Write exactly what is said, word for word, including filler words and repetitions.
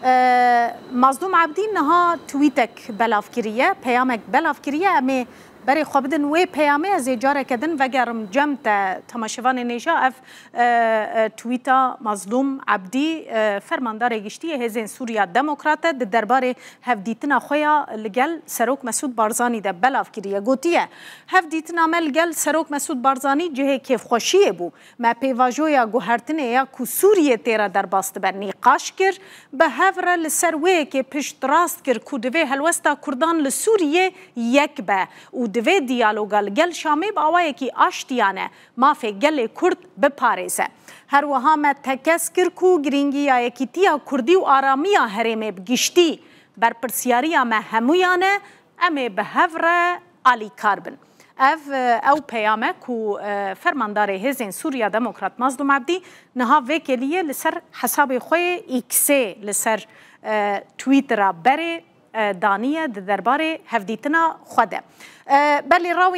E, Mazlûm Ebdî niha tweetek belav kiriye, peyamek belav kiriye. Em ê berê xwe bidin wê peyamê, ez ê careke din vegerim cem te temaşevanên hêja. Ev e, e, tweeta Mazlûm Ebdî, e, fermandarê giştî yê Hêzên Sûriya Demokrat e, di derbarê hevdîtina xwe ya li gel Serok Mesûd Barzanî de belav kiriye. Gotiye, hevdîtina me li gel Serok Mesûd Barzanî cihê kêfxweşiyê bû. Me pêvajoya guhertinê ya ku Sûriyê tê re derbas dibe nîqaş kir. Bi hev re li ser wê yekê piştrast kir ku divê helwesta Kurdan li Sûriyê yek be û divê diyaloga li gel Şamê bi awayekî aştiyane mafê gelê Kurd biparêze. Her wiha me tekez kir ku girîngiya yekîtiya Kurdî û aramiya herêmê bi giştî berpirsiyariya me hemûyan e, em ê bi hev re alîkar bin. Ev, e, ew peyam e ku, e, fermandarê Hêzên Sûriya Demokrat Mazlûm Ebdî niha vê kêliyê li ser hesabê xwe yê X-ê li ser, e, Twittera berê, e, daniye di derbarê hevdîtina xwe de. E, belê rawî